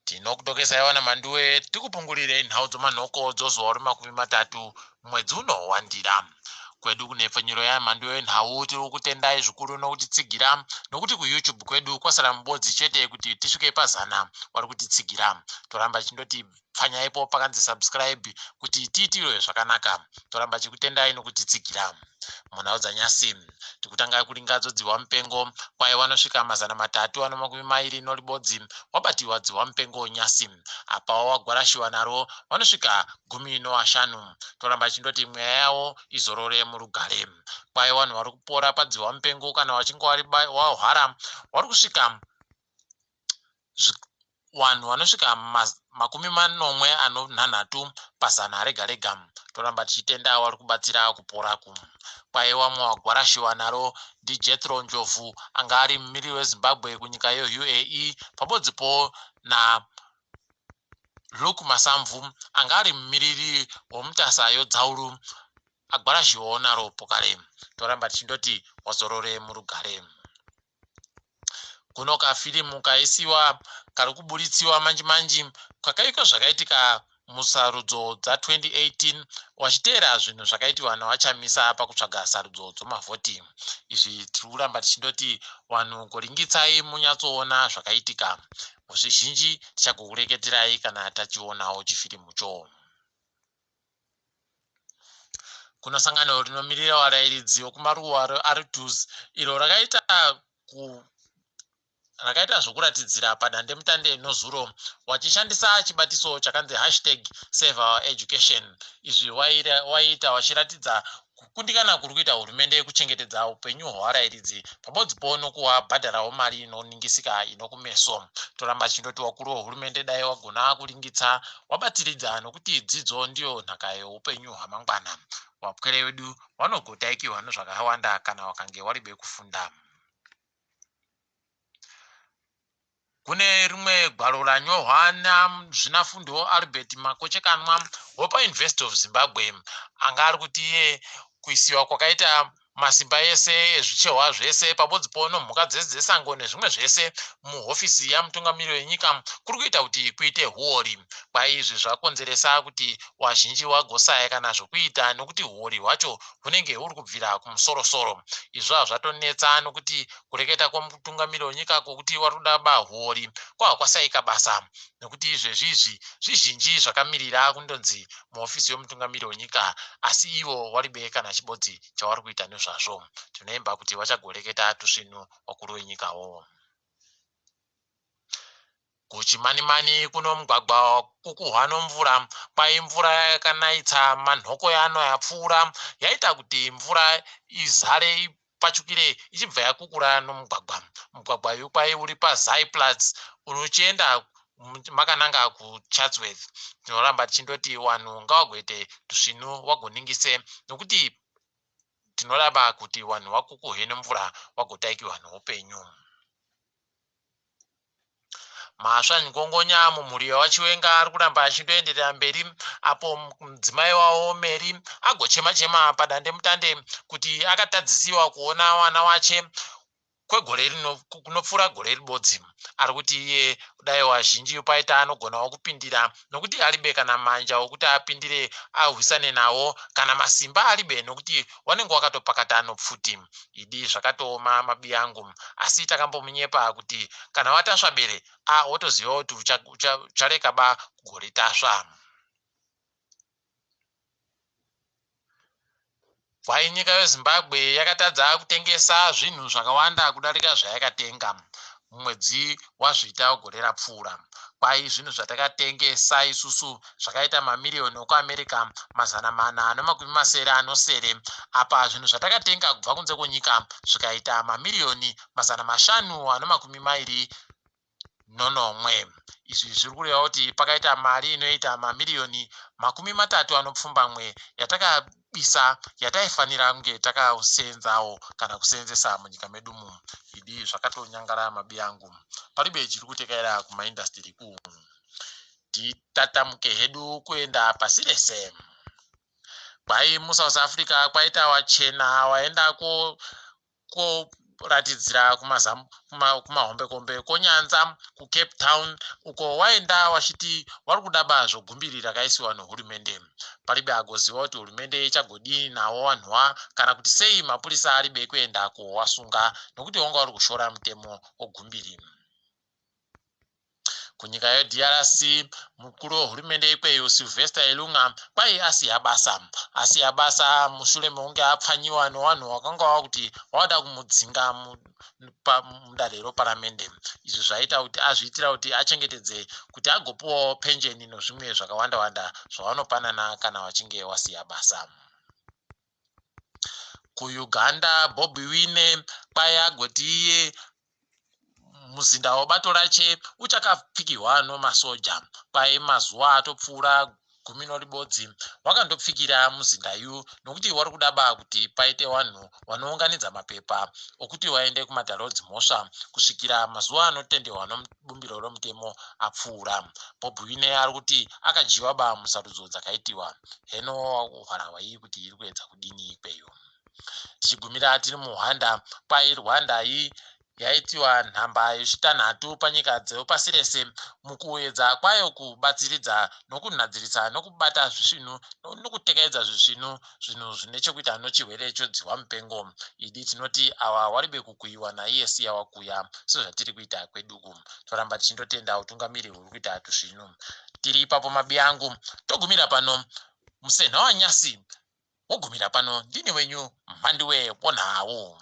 Tinokutokesai wana Manduwe tikupungulirei nhau dzomanhoko dzozuva remakumi matatu mwedzi uno wandira. Kwedu kunhepfenyuro yaMhanduwe yenhau tiri kukutendai zvikuru nokutitsigira nokuti kuYouTube kwedu kwasara mubodzi chete kuti tisvike pazana vari kutitsigira. Toramba tichindoti pfanyaipo pakanzi subscribe kuti tiitirwe zvakanaka. Toramba tichikutendai nokutitsigira. Munhau dzanyasi tikutanga kuringa dzihwa mupengo kwaye vanosvika 321 wabatiwa dzihwa mupengo nyasi apawo wagwarashiwa naro vanosvika 15. Toramba tichindoti mweya yavo izorore murugare. Kwaye vanhu vari kupora padzihwa mupengo kana vachinge wahwara vari kusvika vanhu vanosvika 78 pazana rega rega. Toramba tichitenda vari kubatsira kuporaku. Kwaye wamwe wagwarashiwa naro ndiJethro Njovu anga ari mumiriri weZimbabwe kunyika yeUAE pabodzipo na Luke Masamvu anga ari mumiriri womutasa yodzauru agwarashiwawo naro pokare. Toramba tichindoti wazorore murugare. Kuno kafirimu kaisiwa kari kuburitsiwa manji manji kakaitwa zvakaitika musarudzo dza2018 wachiteera zvinhu zvakaitiwa naVaChamisa pakutsvaga sarudzo dzomavhoti. Izvi tiri kuramba tichindoti vanhu goringitsai munyatsoona zvakaitika. Zvizhinji tichagokureketerai kana tachionawo chifirimucho. Kuno sangano rinomirira varairidzi vekumaruwa reArtuz iro rakaita ku rakaita zvokuratidzira padandemutande nozuro vachishandisa chibatiso chakanzi hashtag save our education. Izvi waiita vachiratidza kukundikana kuri kuita hurumende kuchengetedza upenyu hwevarairidzi pabodzipo nokuvabhadharawo mari inoningisika inokumeso. Toramba tichindoti vakuru vehurumende dai wagona kuringitsa wabatiridza nokuti dzidzo ndiyo nhaka yeupenyu hwamangwana. Vapwere vedu vanogotaikiwa nezvakawanda kana vakange waribe kufunda. Kune rimwe gwaro ranyorwa namuzvinafundo Albert Makochekanwa wepaUniversity of Zimbabwe anga ari kuti iye kuisiwa kwakaita masimba ese ezvichehwa zvese pabodzipo nomhuka dzese dzesango nezvimwe zvese muhofisi yamutungamiri wenyika kuri kuita kuti kuite huori. Kwai izvi zvakonzeresa kuti wazhinji wagosaya kana zvokuita nokuti huori hwacho hunenge huri kubvira kumusorosoro. Izvi zvatonetsa nokuti kureketa kwomutungamiri wenyika kwokuti wari kuda bahuori kwava kwasaika basa nekuti izvezvi izvi zvizhinji zvakamirira kundonzi muhofisi yomutungamiri wenyika asi ivo waribe kana chibodzi chawari kuita nezvazvo. Tinoimba kuti vachagoreketa tusvinu wakuru wenyikawo. Kuchimanimani kuno mugwagwa wakukuhwa nomvura kwai mvura yakanaitsa manhoko yano yapfuura yaita kuti mvura izare ipfachukire ichibva yakukura nomugwagwa. Mugwagwa uyu kwai uri paZaaiplaats unochienda makananga kuChatsworth. Tinoramba tichindoti vanhu ngavagoite tusvinu vagoningise nokuti tinoramba kuti vanhu vakukuhwe nemvura vagotaikiwa noupenyu. Masvangongonya mumhuri yaVaChiwenga ari kuramba achindoenderera mberi apo mudzimai wavo Mary agochema chema padandemutande kuti akatadzisiwa kuona vana vache kwegore rino kunopfuura gore ribodzi. Ari kuti iye dai vazhinji paita anogonawo kupindira nokuti aribe kana manja okuti apindire arwisane nawo kana masimba aribe nokuti wanenge wakatopakata nopfuti. Idi zvakatooma mabiyangu asi takambomunyepa kuti kana watasva bere a wotoziva kuti uchareka ba kugoritasva. Kwai nyika yeZimbabwe yakatadza kutengesa zvinhu zvakawanda kudarika zvayakatenga mumwedzi waZvita gore rapfuura. Kwai zvinhu zvatakatengesa isusu zvakaita mamiriyoni okuAmerica 476, apa zvinhu zvatakatenga kubva kunze kwenyika zvikaita mamiriyoni 527. Izvi zviri kureva kuti pakaita mari inoita mamiriyoni 38 yatakabisa yataifanira kunge takaseenzawo kana kuseenzesa munyika medu umu. Idi zvakatonyangara mabiyangu. Paribe chiri kutekaira kumaindastiri ku. Titatamuke hedu kuenda pasi rese. Kwai muSouth Africa kwaita wachena waenda ko ko. Ratidzira kumahombekombe konyanza kuCape Town uko waenda wachiti wari kudaba zvogumbiri rakaisiwa nehurumende. Paribe agoziva kuti hurumende ichagodini nawo wanhuwa kana kuti sei mapurisa aribe kuenda kowasunga nokuti wanga wari kushora mutemo wogumbiri. Kunyika yeDRC, mukuru wehurumende ikweyo Sylvester Ilunga kwai asiya basa. Asiya basa mushure mekunge apfanyiwa nevanhu vakanga vava kuti vavada kumudzinga mudare reparamende. Izvi zvaita kuti azviitira kuti achengetedze kuti agopiwawo penjeni nozvimwe zvakawanda wanda zvavanopanana kana vachinge wasiya basa. KuUganda, Bobi Wine kwai agoti iye muzinda webato rache uchakapfikirwa nomasoja. Kwai mazuva atopfuura gumi noribodzi wakandopfikira muzinda yu nokuti wari kudaba kuti paite vanhu vanounganidza mapepa okuti vaende kumatare edzimhosva kusvikira mazuva anotenderwa nobumbiro romutemo apfuura. Bobi Wine ari kuti akadyiwa ba musarudzo dzakaitiwa. Heno hwarahwa iyi kuti iri kuedza kudini ikweyo. Tichigumira tiri muRwanda, kwai Rwanda iyi yaitiwa nhamba yechitanhatu panyika dzepasi rese mukuedza kwayo kubatsiridza nokunhadzirisa nokubata zvisvinu nokutekaidza zvisvinu zvinhu zvine chekuita nochirwere chodzihwa mupengo. Idi tinoti awa waribe kukuyiwa naiye siya wakuya sezvatiri kuita kweduku. Toramba tichindotenda utungamiri huri kuita tusvinu. Tiri ipapo mabiyangu togumira pano musenha wanyasi wogumira pano ndini wenyu Mhanduwe wonhau.